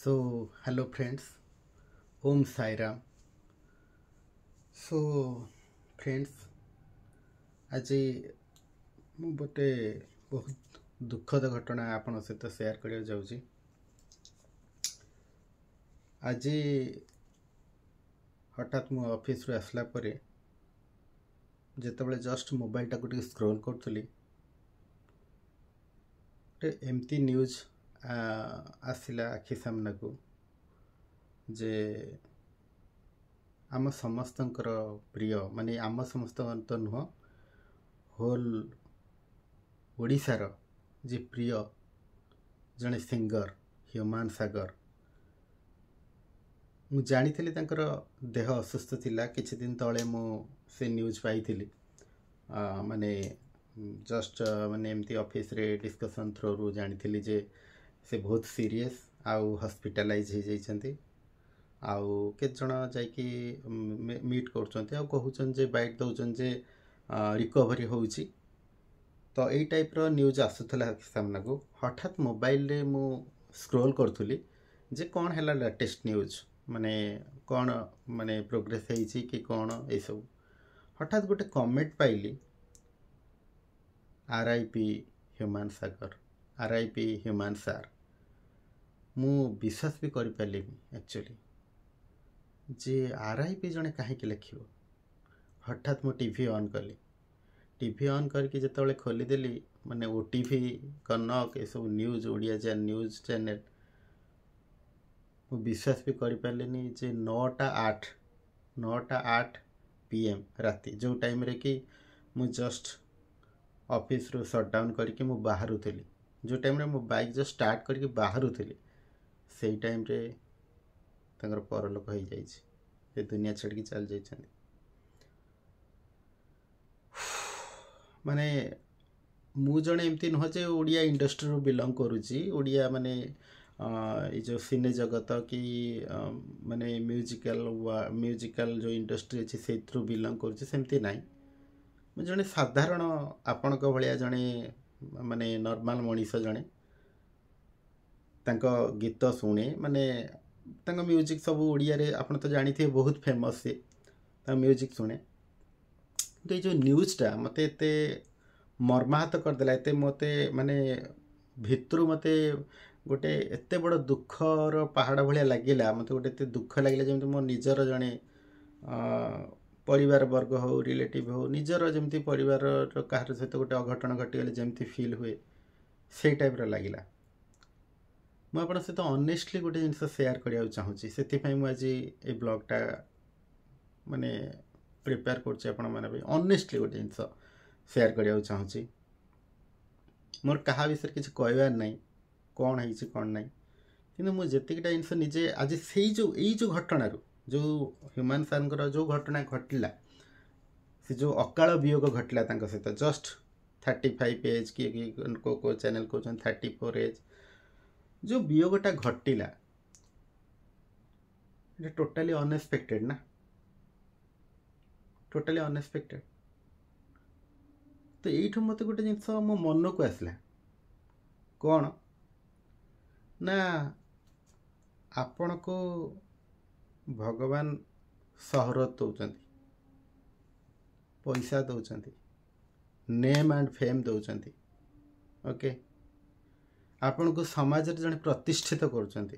So hello friends, Om Sairam. So friends, ଆଜି ମୁଁ ଗୋଟେ ବହୁତ ଦୁଃଖଦ ଘଟଣା ଆପଣଙ୍କ ସହିତ ସେୟାର କରିବାକୁ ଯାଉଛି। ଆଜି ହଠାତ୍ ମୁଁ ଅଫିସରୁ ଆସିଲା ପରେ ଯେତେବେଳେ ଜଷ୍ଟ ମୋବାଇଲଟାକୁ ଟିକେ ସ୍କ୍ରୋଲ୍ କରୁଥିଲି, ଗୋଟେ ଏମିତି ନ୍ୟୁଜ୍ ଆସିଲା ଆଖି ସାମ୍ନାକୁ ଯେ ଆମ ସମସ୍ତଙ୍କର ପ୍ରିୟ, ମାନେ ଆମ ସମସ୍ତଙ୍କର ତ ନୁହଁ, ହୋଲ୍ ଓଡ଼ିଶାର ଯେ ପ୍ରିୟ ଜଣେ ସିଙ୍ଗର ହ୍ୟୁମାନ ସାଗର। ମୁଁ ଜାଣିଥିଲି ତାଙ୍କର ଦେହ ଅସୁସ୍ଥ ଥିଲା, କିଛି ଦିନ ତଳେ ମୁଁ ସେ ନ୍ୟୁଜ୍ ପାଇଥିଲି, ମାନେ ଜଷ୍ଟ ମାନେ ଏମିତି ଅଫିସରେ ଡିସ୍କସନ୍ ଥ୍ରୋରୁ ଜାଣିଥିଲି ଯେ ସେ ବହୁତ ସିରିୟସ୍ ଆଉ ହସ୍ପିଟାଲାଇଜ୍ ହେଇଯାଇଛନ୍ତି, ଆଉ କେତେଜଣ ଯାଇକି ମିଟ୍ କରୁଛନ୍ତି ଆଉ କହୁଛନ୍ତି ଯେ ବାଇଟ୍ ଦେଉଛନ୍ତି ଯେ ରିକଭରି ହେଉଛି। ତ ଏଇ ଟାଇପ୍ର ନ୍ୟୁଜ୍ ଆସୁଥିଲା ସାମ୍ନାକୁ। ହଠାତ୍ ମୋବାଇଲରେ ମୁଁ ସ୍କ୍ରୋଲ୍ କରୁଥିଲି ଯେ କ'ଣ ହେଲା ଲାଟେଷ୍ଟ ନ୍ୟୁଜ୍, ମାନେ କ'ଣ ମାନେ ପ୍ରୋଗ୍ରେସ୍ ହେଇଛି କି କ'ଣ ଏଇସବୁ। ହଠାତ୍ ଗୋଟେ କମେଣ୍ଟ ପାଇଲି, RIP Human Sagar, RIP Human sir. ମୁଁ ବିଶ୍ୱାସ ବି କରିପାରିଲିନି ଆକ୍ଚୁଆଲି ଯେ RIP ଜଣେ କାହିଁକି ଲେଖିବ। ହଠାତ୍ ମୁଁ ଟିଭି ଅନ୍ କଲି। ଟିଭି ଅନ୍ କରିକି ଯେତେବେଳେ ଖୋଲିଦେଲି, ମାନେ OTV, Kanak, ଏସବୁ ନ୍ୟୁଜ୍, ଓଡ଼ିଆ ନ୍ୟୁଜ୍ ଚ୍ୟାନେଲ୍, ମୁଁ ବିଶ୍ୱାସ ବି କରିପାରିଲିନି ଯେ 9:08 PM ରାତି, ଯେଉଁ ଟାଇମ୍ରେ କି ମୁଁ ଜଷ୍ଟ ଅଫିସରୁ ସଟ୍ଡାଉନ୍ କରିକି ମୁଁ ବାହାରୁଥିଲି, ଯେଉଁ ଟାଇମ୍ରେ ମୁଁ ବାଇକ୍ ଜଷ୍ଟ ଷ୍ଟାର୍ଟ କରିକି ବାହାରୁଥିଲି, ସେଇ ଟାଇମ୍ରେ ତାଙ୍କର ପରଲୋକ ହେଇଯାଇଛି, ସେ ଦୁନିଆ ଛାଡ଼ିକି ଚାଲି ଯାଇଛନ୍ତି। ମାନେ ମୁଁ ଜଣେ ଏମିତି ନୁହଁ ଯେ ଓଡ଼ିଆ ଇଣ୍ଡଷ୍ଟ୍ରିରୁ ବିଲଙ୍ଗ କରୁଛି, ଓଡ଼ିଆ ମାନେ ଏଇ ଯେଉଁ ସିନେ ଜଗତ କି ମାନେ ମ୍ୟୁଜିକାଲ ଯେଉଁ ଇଣ୍ଡଷ୍ଟ୍ରି ଅଛି ସେଇଥିରୁ ବିଲଙ୍ଗ କରୁଛି, ସେମିତି ନାହିଁ। ମୁଁ ଜଣେ ସାଧାରଣ ଆପଣଙ୍କ ଭଳିଆ ଜଣେ ମାନେ ନର୍ମାଲ ମଣିଷ ଜଣେ, ତାଙ୍କ ଗୀତ ଶୁଣେ, ମାନେ ତାଙ୍କ ମ୍ୟୁଜିକ୍ ସବୁ ଓଡ଼ିଆରେ ଆପଣ ତ ଜାଣିଥିବେ ବହୁତ ଫେମସ୍ ସିଏ, ତାଙ୍କ ମ୍ୟୁଜିକ୍ ଶୁଣେ। କିନ୍ତୁ ଏଇ ଯେଉଁ ନ୍ୟୁଜ୍ଟା ମୋତେ ଏତେ ମର୍ମାହତ କରିଦେଲା, ଏତେ ମୋତେ ମାନେ ଭିତରୁ ମୋତେ ଗୋଟେ ଏତେ ବଡ଼ ଦୁଃଖର ପାହାଡ଼ ଭଳିଆ ଲାଗିଲା, ମୋତେ ଗୋଟେ ଏତେ ଦୁଃଖ ଲାଗିଲା ଯେମିତି ମୋ ନିଜର ଜଣେ ପରିବାର ବର୍ଗ ହଉ, ରିଲେଟିଭ୍ ହଉ, ନିଜର ଯେମିତି ପରିବାରର କାହାର ସହିତ ଗୋଟେ ଅଘଟଣ ଘଟିଗଲେ ଯେମିତି ଫିଲ୍ ହୁଏ, ସେଇ ଟାଇପ୍ର ଲାଗିଲା। ମୁଁ ଆପଣଙ୍କ ସହିତ ଅନେଷ୍ଟଲି ଗୋଟେ ଜିନିଷ ସେୟାର କରିବାକୁ ଚାହୁଁଛି, ସେଥିପାଇଁ ମୁଁ ଆଜି ଏଇ ବ୍ଲଗ୍ଟା ମାନେ ପ୍ରିପେୟାର କରୁଛି ଆପଣମାନଙ୍କ ପାଇଁ। ଅନେଷ୍ଟଲି ଗୋଟେ ଜିନିଷ ସେୟାର କରିବାକୁ ଚାହୁଁଛି, ମୋର କାହା ବିଷୟରେ କିଛି କହିବାର ନାହିଁ, କ'ଣ ହେଇଛି କ'ଣ ନାହିଁ, କିନ୍ତୁ ମୁଁ ଯେତିକିଟା ଜିନିଷ ନିଜେ ଆଜି ସେଇ ଯେଉଁ ଏଇ ଯେଉଁ ଘଟଣାରୁ, ଯେଉଁ ହ୍ୟୁମାନ ସାର୍ଙ୍କର ଯେଉଁ ଘଟଣା ଘଟିଲା, ସେ ଯେଉଁ ଅକାଳ ବିୟୋଗ ଘଟିଲା ତାଙ୍କ ସହିତ, ଜଷ୍ଟ 35 ଏଜ୍, କିଏ କିଏ କେଉଁ କେଉଁ ଚ୍ୟାନେଲ୍ କହୁଛନ୍ତି 34 ଏଜ୍, ଯେଉଁ ବିୟୋଗଟା ଘଟିଲା ଏଇଟା ଟୋଟାଲି ଅନଏକ୍ସପେକ୍ଟେଡ଼ ନା, ଟୋଟାଲି ଅନଏକ୍ସପେକ୍ଟେଡ଼। ତ ଏଇଠୁ ମୋତେ ଗୋଟେ ଜିନିଷ ମୋ ମନକୁ ଆସିଲା, କ'ଣ ନା ଆପଣଙ୍କୁ ଭଗବାନ ସହରତ ଦେଉଛନ୍ତି, ପଇସା ଦେଉଛନ୍ତି, ନେମ୍ ଆଣ୍ଡ ଫେମ୍ ଦେଉଛନ୍ତି, ଓକେ, ଆପଣଙ୍କୁ ସମାଜରେ ଜଣେ ପ୍ରତିଷ୍ଠିତ କରୁଛନ୍ତି।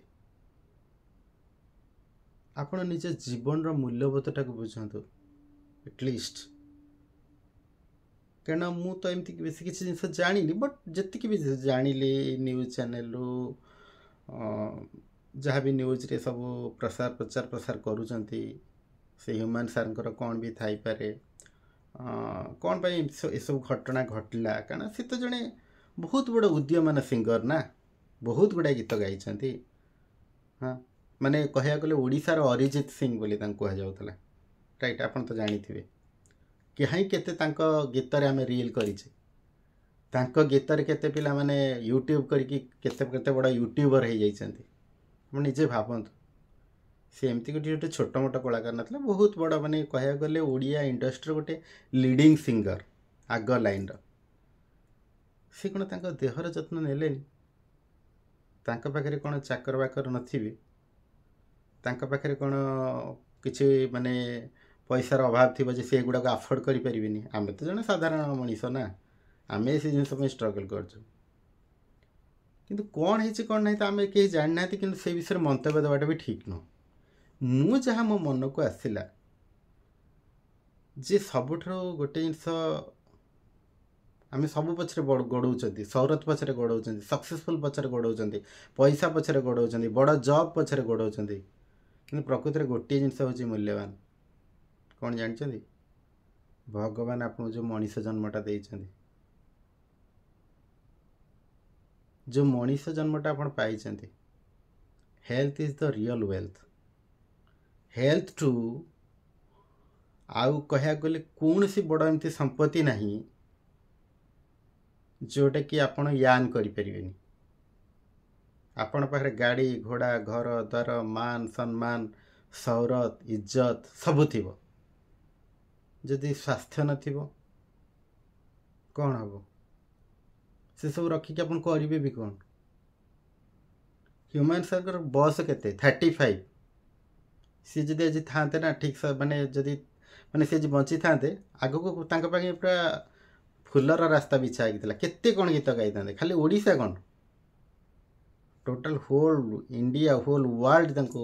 ଆପଣ ନିଜ ଜୀବନର ମୂଲ୍ୟବୋଧଟାକୁ ବୁଝନ୍ତୁ ଆଟଲିଷ୍ଟ। କାରଣ ମୁଁ ତ ଏମିତି ବେଶୀ କିଛି ଜିନିଷ ଜାଣିନି, ବଟ୍ ଯେତିକି ବି ଜାଣିଲି ନ୍ୟୁଜ୍ ଚ୍ୟାନେଲରୁ, ଯାହା ବି ନ୍ୟୁଜ୍ରେ ସବୁ ପ୍ରଚାର ପ୍ରସାର କରୁଛନ୍ତି, ସେ ହ୍ୟୁମାନ ସାର୍ଙ୍କର କ'ଣ ବି ଥାଇପାରେ, କ'ଣ ପାଇଁ ଏସବୁ ଘଟଣା ଘଟିଲା। କାରଣ ସେ ତ ଜଣେ ବହୁତ ବଡ଼ ଉଦୀୟମାନ ସିଙ୍ଗର ନା, ବହୁତ ଗୁଡ଼ାଏ ଗୀତ ଗାଇଛନ୍ତି। ହଁ, ମାନେ କହିବାକୁ ଗଲେ ଓଡ଼ିଶାର ଅରିଜିତ ସିଂ ବୋଲି ତାଙ୍କୁ କୁହାଯାଉଥିଲା, ରାଇଟ୍? ଆପଣ ତ ଜାଣିଥିବେ କାହିଁ କେତେ ତାଙ୍କ ଗୀତରେ ଆମେ ରିଲ୍ କରିଛେ, ତାଙ୍କ ଗୀତରେ କେତେ ପିଲାମାନେ ୟୁଟ୍ୟୁବ୍ କରିକି କେତେ କେତେ ବଡ଼ ୟୁଟ୍ୟୁବର ହେଇଯାଇଛନ୍ତି। ଆପଣ ନିଜେ ଭାବନ୍ତୁ, ସେ ଏମିତି ଗୋଟେ ଛୋଟ ମୋଟ କଳାକାର ନଥିଲା, ବହୁତ ବଡ଼, ମାନେ କହିବାକୁ ଗଲେ ଓଡ଼ିଆ ଇଣ୍ଡଷ୍ଟ୍ରିର ଗୋଟେ ଲିଡ଼ିଂ ସିଙ୍ଗର, ଆଗ ଲାଇନ୍ର। ସେ କ'ଣ ତାଙ୍କ ଦେହର ଯତ୍ନ ନେଲେନି? ତାଙ୍କ ପାଖରେ କ'ଣ ଚାକର ବାକର ନଥିବେ? ତାଙ୍କ ପାଖରେ କ'ଣ କିଛି ମାନେ ପଇସାର ଅଭାବ ଥିବ ଯେ ସେ ଏଗୁଡ଼ାକ ଆଫୋର୍ଡ଼ କରିପାରିବେନି? ଆମେ ତ ଜଣେ ସାଧାରଣ ମଣିଷ ନା, ଆମେ ସେ ଜିନିଷ ପାଇଁ ଷ୍ଟ୍ରଗଲ୍ କରୁଛୁ। କିନ୍ତୁ କ'ଣ ହେଇଛି କ'ଣ ନାହିଁ ତ ଆମେ କେହି ଜାଣିନାହାନ୍ତି, କିନ୍ତୁ ସେ ବିଷୟରେ ମନ୍ତବ୍ୟ ଦେବାଟା ବି ଠିକ୍ ନୁହଁ। ମୁଁ ଯାହା ମୋ ମନକୁ ଆସିଲା ଯେ ସବୁଠାରୁ ଗୋଟେ ଜିନିଷ ଆମେ ସବୁ ପଛରେ ଗୋଡ଼ଉଛନ୍ତି, ସୌରତ ପଛରେ ଗୋଡ଼ଉଛନ୍ତି, ସକ୍ସେସଫୁଲ୍ ପଛରେ ଗୋଡ଼ଉଛନ୍ତି, ପଇସା ପଛରେ ଗୋଡ଼ଉଛନ୍ତି, ବଡ଼ ଜବ୍ ପଛରେ ଗୋଡ଼ଉଛନ୍ତି, କିନ୍ତୁ ପ୍ରକୃତରେ ଗୋଟିଏ ଜିନିଷ ହେଉଛି ମୂଲ୍ୟବାନ। କ'ଣ ଜାଣିଛନ୍ତି? ଭଗବାନ ଆପଣଙ୍କୁ ଯେଉଁ ମଣିଷ ଜନ୍ମଟା ଦେଇଛନ୍ତି, ଯେଉଁ ମଣିଷ ଜନ୍ମଟା ଆପଣ ପାଇଛନ୍ତି, health is the real wealth. Health ଠୁ ଆଉ କହିବାକୁ ଗଲେ କୌଣସି ବଡ଼ ଏମିତି ସମ୍ପତ୍ତି ନାହିଁ ଯେଉଁଟାକି ଆପଣ ୟାନ୍ କରିପାରିବେନି। ଆପଣ ପାଖରେ ଗାଡ଼ି ଘୋଡ଼ା, ଘର ଦ୍ୱାର, ମାନ ସମ୍ମାନ, ସୌରତ, ଇଜ୍ଜତ ସବୁ ଥିବ, ଯଦି ସ୍ୱାସ୍ଥ୍ୟ ନଥିବ କ'ଣ ହେବ? ସେସବୁ ରଖିକି ଆପଣ କରିବେ ବି କ'ଣ? ହ୍ୟୁମାନ୍ ସାର୍ଙ୍କର ବୟସ କେତେ? 35। ସିଏ ଯଦି ଆଜି ଥାନ୍ତେ ନା ଠିକ୍, ମାନେ ଯଦି ମାନେ ସେ ଯଦି ବଞ୍ଚିଥାନ୍ତେ ଆଗକୁ ତାଙ୍କ ପାଇଁ ପୁରା ଫୁଲର ରାସ୍ତା ବିଛା ହେଇକି ଥିଲା। କେତେ କ'ଣ ଗୀତ ଗାଇଥାନ୍ତେ, ଖାଲି ଓଡ଼ିଶା କ'ଣ, total whole India, whole world ତାଙ୍କୁ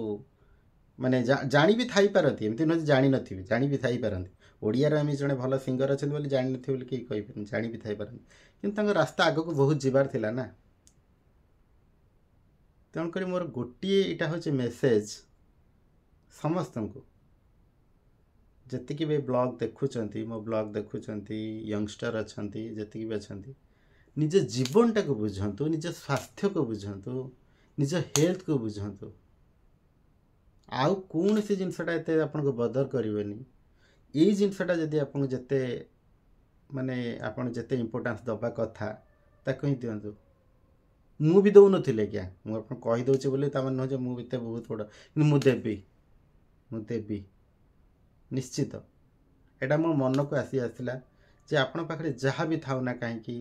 ମାନେ ଜାଣି ବି ଥାଇପାରନ୍ତି, ଏମିତି ନୁହେଁ ଯେ ଜାଣିନଥିବେ, ଜାଣି ବି ଥାଇପାରନ୍ତି। ଓଡ଼ିଆର ଏମିତି ଜଣେ ଭଲ ସିଙ୍ଗର ଅଛନ୍ତି ବୋଲି ଜାଣିନଥିବେ ବୋଲି କେହି କହିପାରିବେନି, ଜାଣି ବି ଥାଇପାରନ୍ତି, କିନ୍ତୁ ତାଙ୍କ ରାସ୍ତା ଆଗକୁ ବହୁତ ଯିବାର ଥିଲା ନା। ତେଣୁକରି ମୋର ଗୋଟିଏ ଏଇଟା ହେଉଛି ମେସେଜ୍ ସମସ୍ତଙ୍କୁ, ଯେତିକି ବି ବ୍ଲଗ୍ ଦେଖୁଛନ୍ତି, ମୋ ବ୍ଲଗ୍ ଦେଖୁଛନ୍ତି, ୟଙ୍ଗଷ୍ଟର ଅଛନ୍ତି, ଯେତିକି ବି ଅଛନ୍ତି, ନିଜ ଜୀବନଟାକୁ ବୁଝନ୍ତୁ, ନିଜ ସ୍ୱାସ୍ଥ୍ୟକୁ ବୁଝନ୍ତୁ, ନିଜ ହେଲ୍ଥକୁ ବୁଝନ୍ତୁ। ଆଉ କୌଣସି ଜିନିଷଟା ଏତେ ଆପଣଙ୍କୁ ବଦର କରିବେନି। ଏଇ ଜିନିଷଟା ଯଦି ଆପଣଙ୍କୁ ଯେତେ ମାନେ ଆପଣ ଯେତେ ଇମ୍ପୋର୍ଟାନ୍ସ ଦେବା କଥା ତାକୁ ହିଁ ଦିଅନ୍ତୁ। ମୁଁ ବି ଦେଉନଥିଲି ଆଜ୍ଞା, ମୁଁ ଆପଣଙ୍କୁ କହିଦେଉଛି ବୋଲି ତା ମାନେ ନୁହଁ ଯେ ମୁଁ ଏତେ ବହୁତ ବଡ଼, କିନ୍ତୁ ମୁଁ ଦେବି, ମୁଁ ଦେବି ନିଶ୍ଚିତ। ଏଇଟା ମୋ ମନକୁ ଆସିଲା ଯେ ଆପଣଙ୍କ ପାଖରେ ଯାହା ବି ଥାଉ ନା କାହିଁକି,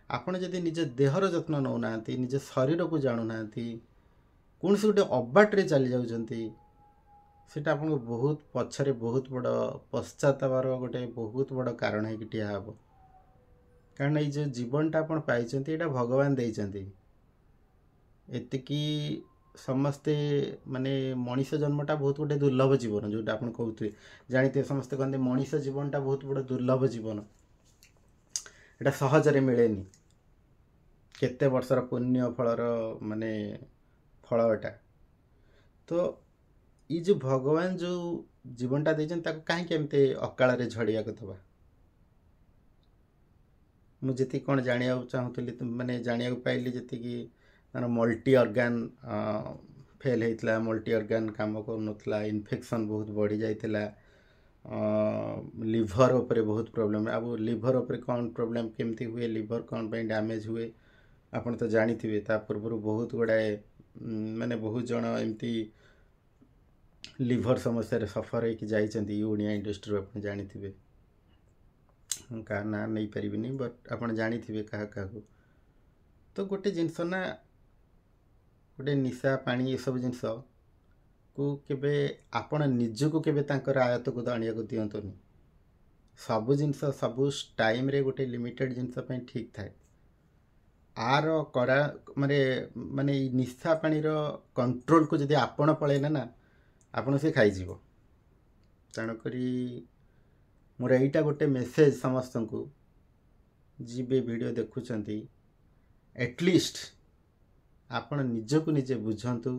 ଆପଣ ଯଦି ନିଜ ଦେହର ଯତ୍ନ ନେଉନାହାନ୍ତି, ନିଜ ଶରୀରକୁ ଜାଣୁନାହାନ୍ତି, କୌଣସି ଗୋଟେ ଅବାଟରେ ଚାଲି ଯାଉଛନ୍ତି, ସେଇଟା ଆପଣଙ୍କୁ ବହୁତ ପଛରେ ବହୁତ ବଡ଼ ପଶ୍ଚାତାପର ଗୋଟେ ବହୁତ ବଡ଼ କାରଣ ହେଇକି ଠିଆ ହେବ। କାରଣ ଏଇ ଯେଉଁ ଜୀବନଟା ଆପଣ ପାଇଛନ୍ତି ଏଇଟା ଭଗବାନ ଦେଇଛନ୍ତି। ଏତିକି ସମସ୍ତେ ମାନେ ମଣିଷ ଜନ୍ମଟା ବହୁତ ଗୋଟେ ଦୁର୍ଲଭ ଜୀବନ, ଯେଉଁଟା ଆପଣ କହୁଥିବେ ଜାଣିଥିବେ, ସମସ୍ତେ କହନ୍ତି ମଣିଷ ଜୀବନଟା ବହୁତ ବଡ଼ ଦୁର୍ଲଭ ଜୀବନ, ଏଇଟା ସହଜରେ ମିଳେନି, କେତେ ବର୍ଷର ପୁଣ୍ୟ ଫଳର ମାନେ ଫଳ ଏଟା। ତ ଏଇ ଯେଉଁ ଭଗବାନ ଯେଉଁ ଜୀବନଟା ଦେଇଛନ୍ତି ତାକୁ କାହିଁକି ଏମିତି ଅକାଳରେ ଝଡ଼ିବାକୁ ଦେବା? ମୁଁ ଯେତିକି କ'ଣ ଜାଣିବାକୁ ଚାହୁଁଥିଲି, ମାନେ ଜାଣିବାକୁ ପାଇଲି ଯେତିକି ତାର ମଲ୍ଟି ଅର୍ଗାନ୍ ଫେଲ୍ ହେଇଥିଲା, ମଲ୍ଟି ଅର୍ଗାନ୍ କାମ କରୁନଥିଲା, ଇନଫେକ୍ସନ୍ ବହୁତ ବଢ଼ିଯାଇଥିଲା, ଲିଭର୍ ଉପରେ ବହୁତ ପ୍ରୋବ୍ଲେମ୍। ଆଉ ଲିଭର୍ ଉପରେ କ'ଣ ପ୍ରୋବ୍ଲେମ୍ କେମିତି ହୁଏ, ଲିଭର୍ କ'ଣ ପାଇଁ ଡ୍ୟାମେଜ୍ ହୁଏ ଆପଣ ତ ଜାଣିଥିବେ। ତା ପୂର୍ବରୁ ବହୁତ ଗୁଡ଼ାଏ ମାନେ ବହୁତ ଜଣ ଏମିତି ଲିଭର୍ ସମସ୍ୟାରେ ସଫର ହେଇକି ଯାଇଛନ୍ତି ଓଡ଼ିଆ ଇଣ୍ଡଷ୍ଟ୍ରିରୁ, ଆପଣ ଜାଣିଥିବେ। ମୁଁ କାହା ନାଁ ନେଇପାରିବିନି, ବଟ୍ ଆପଣ ଜାଣିଥିବେ କାହା କାହାକୁ। ତ ଗୋଟେ ଜିନିଷ ନା, ଗୋଟେ ନିଶା ପାଣି ଏସବୁ ଜିନିଷକୁ କେବେ ଆପଣ ନିଜକୁ କେବେ ତାଙ୍କର ଆୟତ୍ତକୁ ତ ଆଣିବାକୁ ଦିଅନ୍ତୁନି। ସବୁ ଜିନିଷ ସବୁ ଟାଇମ୍ରେ ଗୋଟେ ଲିମିଟେଡ଼୍ ଜିନିଷ ପାଇଁ ଠିକ୍ ଥାଏ। ଆର କରା ମାନେ ମାନେ ଏଇ ନିଶା ପାଣିର କଣ୍ଟ୍ରୋଲକୁ ଯଦି ଆପଣ ପଳେଇଲେ ନା, ଆପଣ ସେ ଖାଇଯିବ। ତେଣୁକରି ମୋର ଏଇଟା ଗୋଟେ ମେସେଜ୍ ସମସ୍ତଙ୍କୁ, ଯିଏ ଭିଡ଼ିଓ ଦେଖୁଛନ୍ତି, ଆଟଲିଷ୍ଟ ଆପଣ ନିଜକୁ ନିଜେ ବୁଝନ୍ତୁ,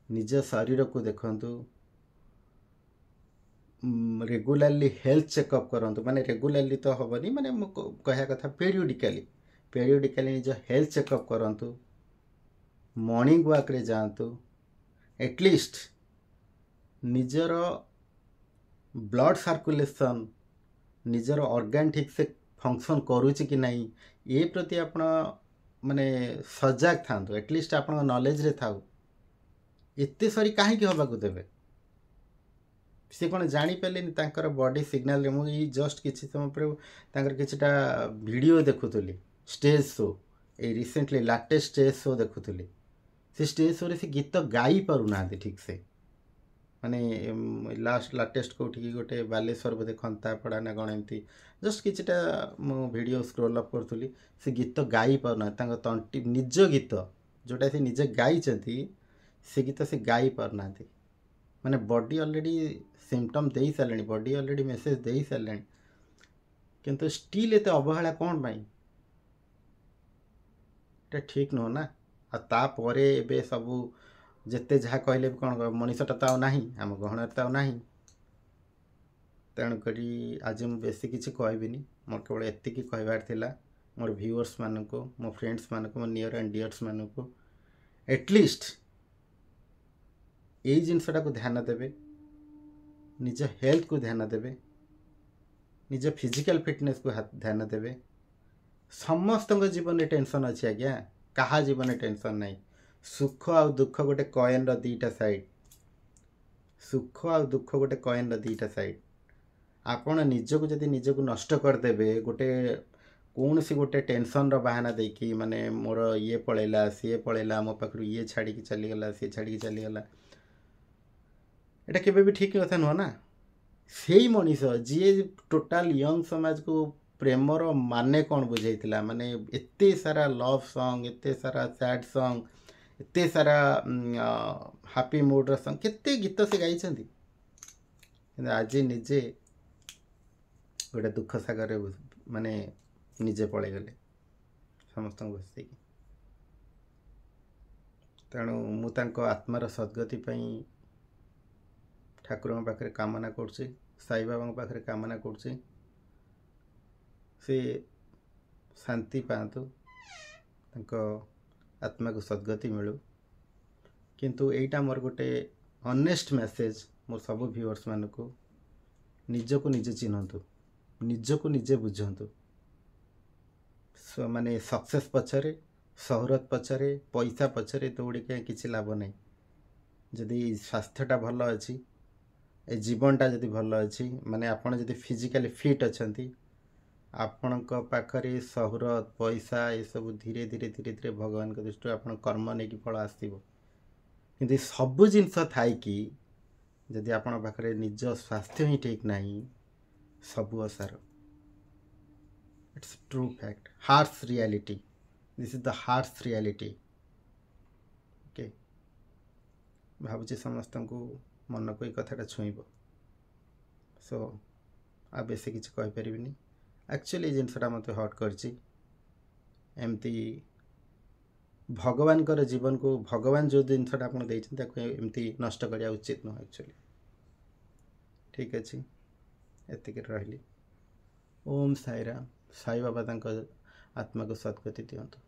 ନିଜ ଶରୀରକୁ ଦେଖନ୍ତୁ, ରେଗୁଲାରଲି ହେଲ୍ଥ ଚେକଅପ୍ କରନ୍ତୁ। ମାନେ ରେଗୁଲାରଲି ତ ହେବନି, ମାନେ ମୁଁ କହିବା କଥା ପେରିଓଡ଼ିକାଲି ନିଜ ହେଲ୍ଥ ଚେକଅପ୍ କରନ୍ତୁ, ମର୍ଣ୍ଣିଂ ୱାକ୍ରେ ଯାଆନ୍ତୁ, ଆଟଲିଷ୍ଟ ନିଜର ବ୍ଲଡ଼ ସାର୍କୁଲେସନ୍, ନିଜର ଅର୍ଗାନ୍ ଠିକ୍ସେ ଫଙ୍କସନ୍ କରୁଛି କି ନାହିଁ ଏ ପ୍ରତି ଆପଣ ମାନେ ସଜାଗ ଥାଆନ୍ତୁ, ଆଟଲିଷ୍ଟ ଆପଣଙ୍କ ନଲେଜରେ ଥାଉ। ଏତେ ସରି କାହିଁକି ହେବାକୁ ଦେବେ? ସେ କ'ଣ ଜାଣିପାରିଲେନି ତାଙ୍କର ବଡି ସିଗ୍ନାଲରେ? ମୁଁ ଏଇ ଜଷ୍ଟ କିଛି ସମୟ ପରେ ତାଙ୍କର କିଛିଟା ଭିଡ଼ିଓ ଦେଖୁଥିଲି, ଷ୍ଟେଜ୍ ଶୋ, ଏଇ ରିସେଣ୍ଟଲି ଲାଟେଷ୍ଟ ଷ୍ଟେଜ୍ ଶୋ ଦେଖୁଥିଲି। ସେ ଷ୍ଟେଜ୍ ଶୋରେ ସେ ଗୀତ ଗାଇ ପାରୁନାହାନ୍ତି ଠିକ୍ସେ। ମାନେ ଲାଟେଷ୍ଟ କେଉଁଠିକି ଗୋଟେ ବାଲେଶ୍ୱର ବୋଧେ ଖନ୍ତାପଡ଼ା ନା କ'ଣ ଏମିତି, ଜଷ୍ଟ କିଛିଟା ମୁଁ ଭିଡ଼ିଓ ସ୍କ୍ରୋଲ୍ ଅପ୍ କରୁଥିଲି, ସେ ଗୀତ ଗାଇ ପାରୁନାହାନ୍ତି। ତାଙ୍କ ତଣ୍ଟି, ନିଜ ଗୀତ ଯେଉଁଟା ସେ ନିଜେ ଗାଇଛନ୍ତି, ସେ ଗୀତ ସେ ଗାଇ ପାରୁନାହାନ୍ତି। ମାନେ ବଡି ଅଲରେଡ଼ି ସିମ୍ପଟମ୍ ଦେଇ ସାରିଲେଣି, ବଡି ଅଲରେଡ଼ି ମେସେଜ୍ ଦେଇ ସାରିଲେଣି, କିନ୍ତୁ ଷ୍ଟିଲ୍ ଏତେ ଅବହେଳା କ'ଣ ପାଇଁ? ଏଇଟା ଠିକ୍ ନୁହଁ ନା। ଆଉ ତାପରେ ଏବେ ସବୁ ଯେତେ ଯାହା କହିଲେ ବି କ'ଣ, ମଣିଷଟା ତ ଆଉ ନାହିଁ, ଆମ ଗହଣରେ ତ ଆଉ ନାହିଁ। ତେଣୁକରି ଆଜି ମୁଁ ବେଶୀ କିଛି କହିବିନି। ମୋର କେବଳ ଏତିକି କହିବାର ଥିଲା ମୋର ଭିଉଅର୍ସମାନଙ୍କୁ, ମୋ ଫ୍ରେଣ୍ଡସ୍ମାନଙ୍କୁ, ମୋ ନିୟର ଆଣ୍ଡ ଡିୟର୍ସମାନଙ୍କୁ, ଏଟଲିଷ୍ଟ ଏଇ ଜିନିଷଟାକୁ ଧ୍ୟାନ ଦେବେ, ନିଜ ହେଲ୍ଥକୁ ଧ୍ୟାନ ଦେବେ, ନିଜ ଫିଜିକାଲ ଫିଟନେସ୍କୁ ଧ୍ୟାନ ଦେବେ। ସମସ୍ତଙ୍କ ଜୀବନରେ ଟେନସନ୍ ଅଛି ଆଜ୍ଞା, କାହା ଜୀବନରେ ଟେନସନ୍ ନାହିଁ। ସୁଖ ଆଉ ଦୁଃଖ ଗୋଟେ କଏନ୍ର ଦୁଇଟା ସାଇଡ଼୍। ସୁଖ ଆଉ ଦୁଃଖ ଗୋଟେ କଏନ୍ର ଦୁଇଟା ସାଇଡ଼୍। ଆପଣ ନିଜକୁ ଯଦି ନିଜକୁ ନଷ୍ଟ କରିଦେବେ ଗୋଟେ କୌଣସି ଗୋଟେ ଟେନସନ୍ର ବାହାନା ଦେଇକି, ମାନେ ମୋର ଇଏ ପଳେଇଲା, ସିଏ ପଳେଇଲା, ମୋ ପାଖରୁ ଇଏ ଛାଡ଼ିକି ଚାଲିଗଲା, ସିଏ ଛାଡ଼ିକି ଚାଲିଗଲା, ଏଇଟା କେବେ ବି ଠିକ୍ କଥା ନୁହଁ ନା। ସେଇ ମଣିଷ ଯିଏ ଟୋଟାଲ ୟଙ୍ଗ ସମାଜକୁ ପ୍ରେମର ମାନେ କ'ଣ ବୁଝେଇଥିଲା, ମାନେ ଏତେ ସାରା ଲଭ୍ ସଙ୍ଗ, ଏତେ ସାରା ସ୍ୟାଡ୍ ସଙ୍ଗ, ଏତେ ସାରା ହାପି ମୁଡ଼ର ସଙ୍ଗ, କେତେ ଗୀତ ସେ ଗାଇଛନ୍ତି, କିନ୍ତୁ ଆଜି ନିଜେ ଗୋଟେ ଦୁଃଖ ସାଗରରେ ମାନେ ନିଜେ ପଳେଇଗଲେ ସମସ୍ତଙ୍କୁ ବସେଇକି। ତେଣୁ ମୁଁ ତାଙ୍କ ଆତ୍ମାର ସଦ୍ଗତି ପାଇଁ ଠାକୁରଙ୍କ ପାଖରେ କାମନା କରୁଛି, ସାଇବାବାଙ୍କ ପାଖରେ କାମନା କରୁଛି, ସେ ଶାନ୍ତି ପାଆନ୍ତୁ, ତାଙ୍କ ଆତ୍ମାକୁ ସଦ୍ଗତି ମିଳୁ। କିନ୍ତୁ ଏଇଟା ମୋର ଗୋଟେ ଅନେଷ୍ଟ ମେସେଜ୍ ମୋ ସବୁ ଭିଉଅର୍ସମାନଙ୍କୁ, ନିଜକୁ ନିଜେ ଚିହ୍ନନ୍ତୁ, ନିଜକୁ ନିଜେ ବୁଝନ୍ତୁ। ମାନେ ସକ୍ସେସ୍ ପଛରେ, ସହୁରତ ପଛରେ, ପଇସା ପଛରେ ଦୌଡ଼ିକି କିଛି ଲାଭ ନାହିଁ। ଯଦି ସ୍ୱାସ୍ଥ୍ୟଟା ଭଲ ଅଛି, ଏ ଜୀବନଟା ଯଦି ଭଲ ଅଛି, ମାନେ ଆପଣ ଯଦି ଫିଜିକାଲି ଫିଟ୍ ଅଛନ୍ତି, ଆପଣଙ୍କ ପାଖରେ ସହୁରତ, ପଇସା ଏସବୁ ଧୀରେ ଧୀରେ ଧୀରେ ଧୀରେ ଭଗବାନଙ୍କ ଦୃଷ୍ଟିରୁ ଆପଣ କର୍ମ ନେଇକି ଫଳ ଆସିବ। କିନ୍ତୁ ସବୁ ଜିନିଷ ଥାଇକି ଯଦି ଆପଣଙ୍କ ପାଖରେ ନିଜ ସ୍ୱାସ୍ଥ୍ୟ ହିଁ ଠିକ୍ ନାହିଁ, ସବୁ ଅସାର। It's true fact, harsh reality. This is the harsh reality. Okay, ଭାବୁଛି ସମସ୍ତଙ୍କୁ ମନକୁ ଏଇ କଥାଟା ଛୁଇଁବ। ସୋ ଆଉ ବେଶୀ କିଛି କହିପାରିବିନି। ଆକ୍ଚୁଆଲି ଏଇ ଜିନିଷଟା ମୋତେ ହର୍ଟ କରିଛି। ଏମିତି ଭଗବାନଙ୍କର ଜୀବନକୁ, ଭଗବାନ ଯେଉଁ ଜିନିଷଟା ଆପଣ ଦେଇଛନ୍ତି ତାକୁ ଏମିତି ନଷ୍ଟ କରିବା ଉଚିତ ନୁହଁ ଆକ୍ଚୁଆଲି। ଠିକ୍ ଅଛି, ଏତିକିରେ ରହିଲି। ଓମ୍ ସାଇରାମ। ସାଇ ବାବା ତାଙ୍କ ଆତ୍ମାକୁ ସଦ୍ଗତି ଦିଅନ୍ତୁ।